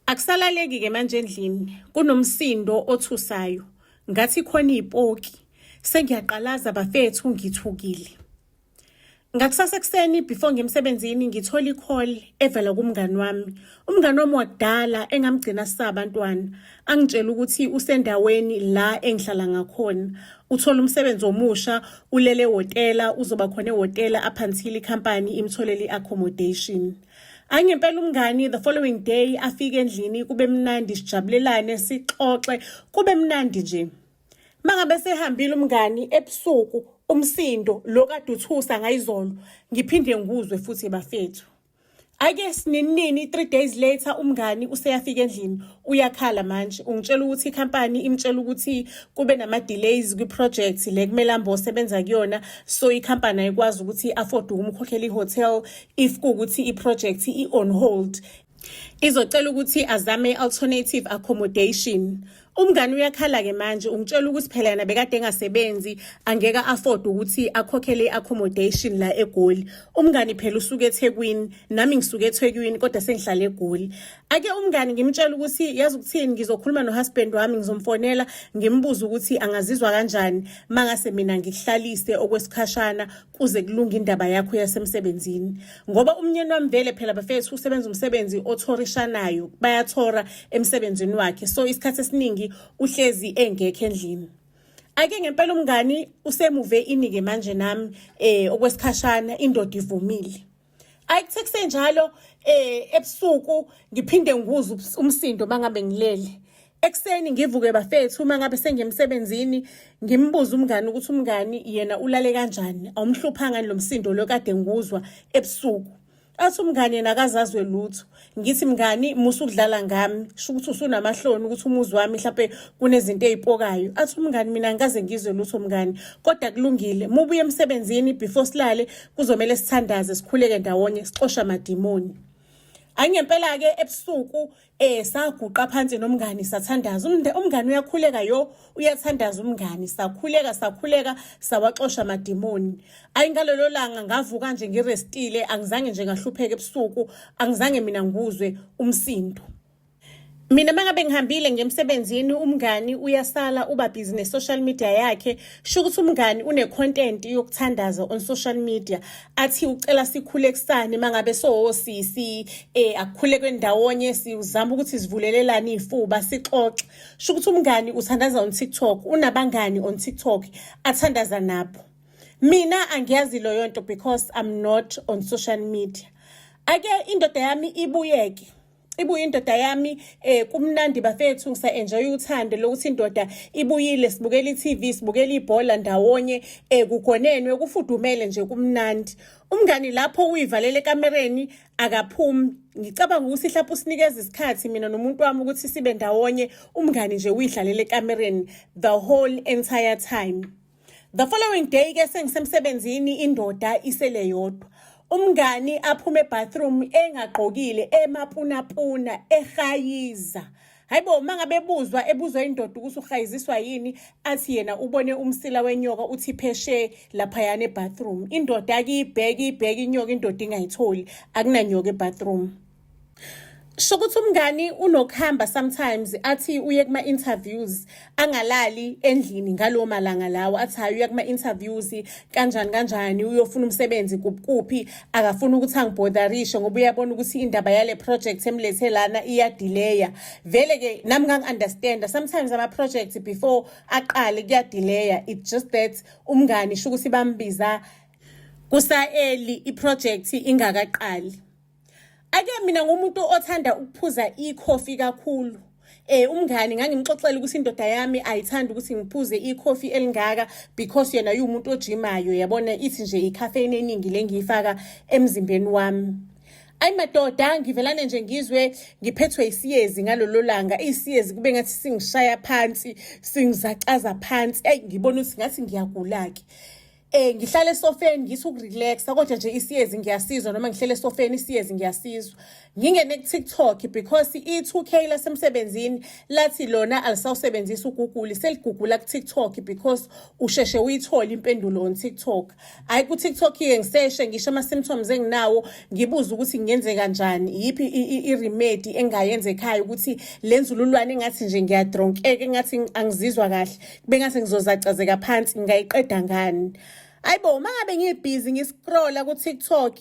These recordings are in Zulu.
Akusalaleki-ke manje endlini, kunomsindo othusayo. Ngathi khona ipoki. Sengiyaqalaza bafethu ngithukile. Ngakusasa ekuseni before ngimsebenzini ngithola i-call evela kumngani wami. Umngani wami wakudala engamgcina sisabantwana. Angitshela ukuthi usendaweni la engihlala ngakhona. Uthola umsebenzi omusha, ulele ehhotela, uzoba khona ehhotela up until ikhampani imtholele i-accommodation. Hayi ngempela umngani the following day afike endlini kube mnandi sijabulelane sixoxe kube mnandi nje. Mangabe sehambile umngani ebusuku umsindo lo kade uthusa ngayizolo ngiphinde nguzwe futhi bafethu. Ake sininini 3 days later umngani useyafika endlini uyakhala manje ungitshela ukuthi ikhampani imtshela ukuthi kube nama delays kwi project le kumele ambe osebenza kuyona so ikhampani ayikwazi ukuthi afford ukumkhokhela ihotel if kuwukuthi i-project i-on hold izocela ukuthi azame i-alternative accommodation. Umngani uyakhala-ke manje ungitshela ukuthi phela yena bekade engasebenzi angeke afford ukuthi akhokhele i-accommodation la eGoli. Umngani phela usuke eThekwini nami ngisuke eThekwini kodwa sengihlala eGoli. Ake umngani ngimtshela ukuthi yazi ukuthini ngizokhuluma nohusband wami ngizomfonela ngimbuze ukuthi angazizwa kanjani mangase mina ngikuhlalise okwesikhashana kuze kulunge indaba yakho yasemsebenzini ngoba umnyeni wami vele phela bafethu usebenza umsebenzi othorishanayo bayathora emsebenzini wakhe so isikhathi esiningi uhlezi engekho endlini. Ake ngempela umngani usemuve inike manje nami okwesikhashana indoda ivumile. Ayikuthe kusenjalo ebusuku ngiphinde ngikuzwe umsindo mangabe ngilele. Ekuseni ngivuke bafethu uma ngabe sengiyemsebenzini ngimbuze umngani ukuthi umngani yena ulale kanjani awumhluphanga lo msindo lo kade ngikuzwa ebusuku. Athi umngani yena akazazwe lutho. Ngithi mngani musa ukudlala ngami sho ukuthi usunamahloni ukuthi umuzi wami mhlampe kunezinto ezipokayo. Athi umngani mina angikaze ngizwe lutho mngani kodwa kulungile mubuye emsebenzini before silale kuzomele sithandaze sikhuleke ndawonye sixoshe amadimoni. Hayi ngempela ke ebusuku saguqa phansi nomngani sathandaza. Umngani uyakhuleka yo uyathandaza umngani sakhuleka sakhuleka sawaxosha amadimoni. Ayi ngalelo langa ngavuka nje ngirestile angizange nje ngahlupheka ebusuku angizange mina nguzwe umsindo. Mina mangabe ngihambile ngemsebenzini umngani uyasala uba busy ne social media yakhe sho ukuthi umngani une content yokuthandaza on social media athi ucela sikhule kusani mangabe sowosisi akukhulekwe ndawonye sizama ukuthi sivulelelane izifuba sixoxe sho ukuthi umngani uthandaza on TikTok unabangani on TikTok athandaza nabo. Mina angiyazi loyo nto because I'm not on social media. Ake indoda yami ibuyeke ibuye indoda yami kumnandi bafethu ngisa enjoy uthando lokuthi indoda ibuyile sibukela iTV sibukela ibhola ndawonye kugonenwe kufudumele nje kumnandi. Umngani lapho uyivalele ekamereni akaphumi. Ngicabanga ukuthi mhlawumbe usinikeza isikhathi mina nomuntu wami ukuthi sibe ndawonye umngani nje uyidlalele ekamereni the whole entire time. The following day ke sengisemsebenzini indoda isele yodwa. Umngani aphume ebathroom engagqokile emapunapuna ehayiza. Hayibo mangabe ebuzwa ebuzwa indoda ukuthi uhayiziswa yini athi yena ubone umsila wenyoka uthi pheshe laphayana ebathroom. Indoda akuyibheka ibheka inyoka indoda ingayitholi akunanyoka ebathroom. Sho ukuthi umngani unokuhamba sometimes athi uye kuma interviews angalali endlini ngalowo malanga lawo athi hayi uya kuma interviews kanjani kanjani uyofuna umsebenzi kuphi akafuni ukuthi angibhodarishe ngoba uyabona ukuthi indaba yale project emlethe lana iyadelaya. Vele ke nami ngangi-understand sometimes ama projects before aqale kuyadelaya, it's just that umngani sho ukuthi bambiza kusa-early i-project ingakaqali. Ake mina ngumuntu othanda ukuphuza ikhofi kakhulu. Umngani ngangimxoxela ukuthi indoda yami ayithandi ukuthi ngiphuze ikhofi elingaka because yena umuntu ojimayo yabona ithi nje icaffeine eningi lengiyifaka emzimbeni wami. Ayi madoda ngivelane nje ngizwe ngiphethwe isiyezi ngalolo langa isiyezi kube ngathi singishaya phansi singizacaza phansi. Ey ngibona ukuthi ngathi ngiyagula ke. Ngihlale esofeni ngithi ukurelaxa, kodwa nje isiyezi ngiyasizwa. Noma ngihlele esofeni, isiyezi ngiyasizwa. Ngingene ku-TikTok because i-2K lasemsebenzini lathi lona alisawusebenzisi uGoogle, seligugula ku-TikTok because usheshe uyithole impendulo on TikTok. Hayi, ku-TikTok-ke ngiseshe ngisho ama-symptoms enginawo, ngibuze ukuthi ngenze kanjani, iyiphi i-remedy engayenza ekhaya ukuthi le nzululwane engathi nje ngiyadronkeka, engathi angizizwa kahle, kube ngathi ngizozacazeka phansi, ngingayiqeda ngani? Hayibo, uma ngabe ngibhizi ngiscrolla ku-TikTok,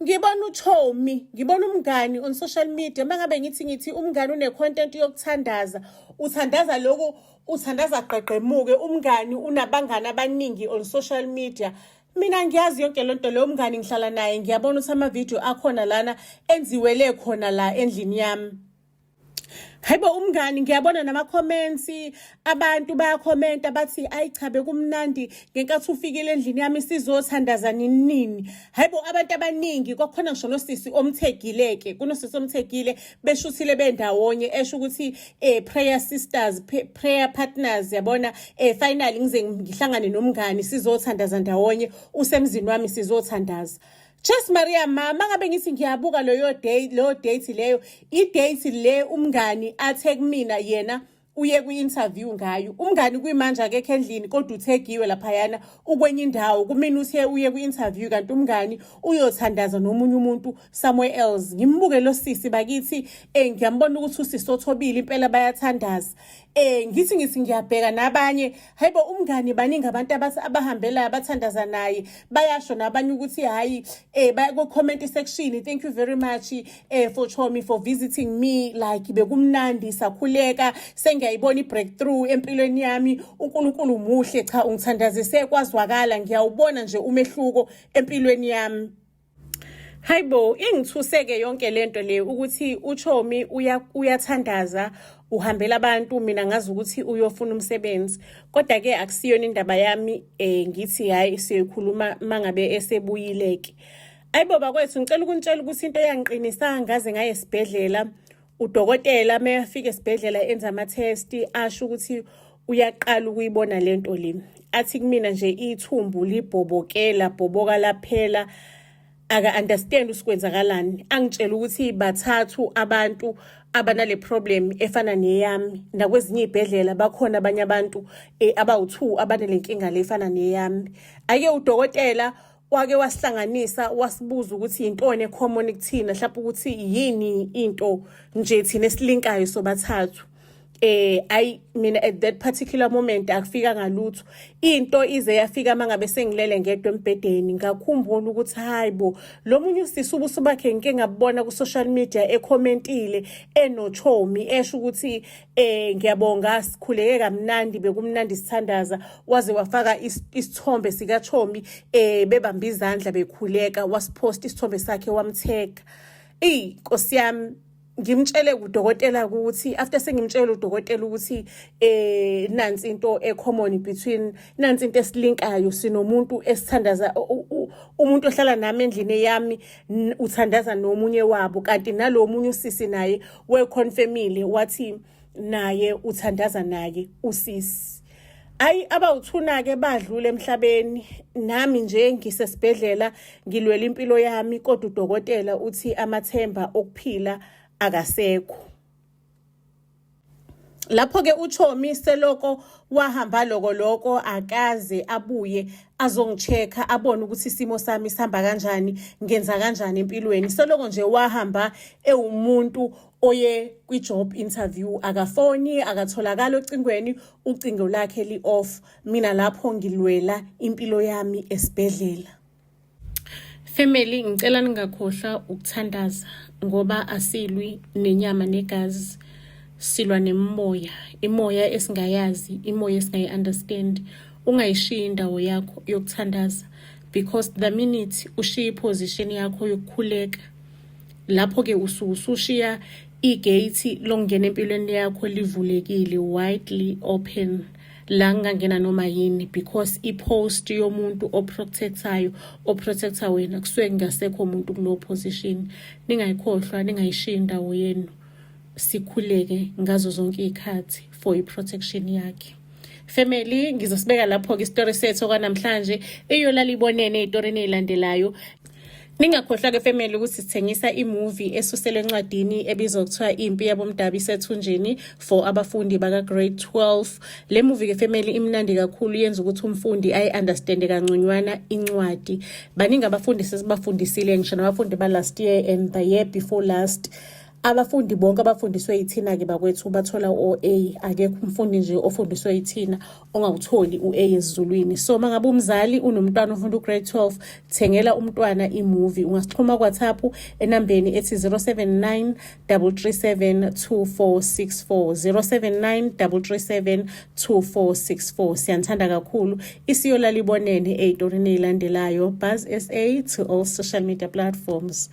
ngibona uChomi, ngibona umngani on social media. Uma ngabe ngithi umngani une-content yokuthandaza, uthandaza lokhu, uthandaza gqegqemuke. Umngani unabangani abaningi on social media. Mina ngiyazi yonke lento leyo. Umngani ngihlala naye, ngiyabona ukuthi amavidiyo akhona lana enziwele khona la endlini yami. Hayibo, umngani ngiyabona nama-comments, abantu bayakhomenta bathi, "Ayi cha, bekumnandi ngenkathi ufikile endlini yami, sizothandaza nini nini." Hayibo, abantu abaningi, kwakukhona ngisho nosisi omthegile-ke, kunosisi omthegile beshuthile bendawonye, esho ukuthi prayer sisters, prayer partners, yabona, finally ngize ngihlangane nomngani, sizothandaza ndawonye, usemzini wami, sizothandaza. Just Maria mama, ngabe ngithi ngiyabuka leyo day, leyo date leyo, i-date le umngani athe kumina yena uye kwi-interview ngayo. Umngani kuyimanje akekho endlini, kodwa uthegiwe laphayana, ukwenye indawo. Kumina uthe uye kwi-interview, kanti umngani uyothandaza nomunye umuntu somewhere else. Ngimbuke lo sisi bakithi, ngiyambona ukuthi usisi othobile impela, bayathandaza. Ngithi ngiyabheka nabanye, hayibo, umngani baningi abantu abahambelayo, abathandaza naye. Bayasho nabanye ukuthi hayi, ku comment section, "Thank you very much for Chomi for visiting me, like bekumnandi, sakhuleka, sengiyayibona i-breakthrough empilweni yami. UNkulunkulu muhle, cha, ungithandazise kwazwakala, ngiyawubona nje umehluko empilweni yami." Hayibo, ingithuseke yonke lento le ukuthi uChomi uyathandaza, uhambela abantu, mina ngazi ukuthi uyofuna umsebenzi. Kodwa ke akusiyona indaba yami, ngithi hayi, siyokhuluma mangabe esebuyile ke. Ayibo bakwethu, ngicela ukunitshela ukuthi into eyangiqinisa ngaze ngaye esibhedlela, udokotela mayafika esibhedlela enza ama-test, asho ukuthi uyaqala ukuyibona lento le. Athi kumina nje ithumbu libhobokela bhoboka laphela, aka understand usikwenzakalani. Angitshela ukuthi bathathu abantu abanale problem efana neyami, nakwezinye izibhedlela bakhona abanye abantu abawu2 abanale nkinga le efana neyami. Ake udokotela wake wasihlanganisa, wasibuza ukuthi intoni ecommon kuthina, mhlawumbe ukuthi yini into nje thina esilinkayo sobathathu. Ayi, mina at that particular moment akufika ngalutho. Into ize yafika mangabe sengilele ngedwa embhedeni, ngakhumbula ukuthi hayibo, lo munye usisi ubuso bakhe ngike ngabona ku social media ekhomentile enochomi, esho ukuthi "Ngiyabonga, sikhuleke kamnandi, bekumnandi sithandaza." Waze wafaka isithombe sikachomi bebamba izandla bekhuleka, wasipost isithombe sakhe, wamtag. Ey Nkosi yami, ngimtshele kudokotela ukuthi after sengimtshela udokotela ukuthi nansi into ecommon between, nansi into esilinkayo, sinomuntu esithandaza, umuntu ohlala nami endlini yami uthandaza nomunye wabo, kanti nalo munye usisi naye weconfirmile, wathi naye uthandaza naye usisi. Ayi, abawuthuna ke badlule emhlabeni, nami nje ngisesibhedlela ngilwela impilo yami, kodwa udokotela uthi amathemba okuphila akasekho. Lapho ke uChomi seloko wahamba loko loko, akaze abuye azongichecka, abone ukuthi isimo sami sihamba kanjani, ngenza kanjani empilweni. Seloko nje wahamba ewumuntu oye kwi-job interview, akafoni, akatholakala ocingweni, ucingo lakhe li-off. Mina lapho ngilwela impilo yami esibhedlela. Family, ngicela ningakhohlwa ukuthandaza ngoba asilwi nenyama negazi, silwa nemimoya, imoya esingayazi, imoya esingayi-understand. Ungayishiyi indawo yakho yokuthandaza because the minute ushiya iposition yakho yokukhuleka, lapho-ke usuke usushiya igate lokungena empilweni yakho livulekile, widely open, la kungangena noma yini, because i-post yomuntu oprotectayo, oprotecta wena, kusuke kungasekho umuntu kulowo position. Ningayikhohlwa, ningayishiyi indawo yenu, sikhuleke ngazo zonke iy'khathi for i-protection yakhe. Family, ngizosibeka lapho-ke isitori sethu okwanamhlanje. Iyolala ibonene ey'torini ey'landelayo. Ningakhohlwa-ke family ukuthi sithengisa imovie esuselwe encwadini ebizwa kuthiwa Impi Yabomdabu Isethunjini for abafundi baka-grade 12. Le movie-ke family imnandi kakhulu, yenza ukuthi umfundi ayi-understande kangconywana incwadi. Baningi abafundi sesibafundisile, ngisho nabafundi ba-last year and the year before last. Abafundi bonke abafundiswe yithina-ke bakwethu bathola o-A. Akekho umfundi nje ofundiswe yithina ongawutholi u-A esiZulwini. So uma ngabe umzali unomntwana ofunda u-grade 12, thengela umntwana imovie. Ungasixhuma ku-WhatsApp enambeni ethi 079 337 2464, 079 337 2464. Siyanithanda kakhulu. Isiyolala ibonene ey'torini ey'landelayo. Buzz SA to all social media platforms.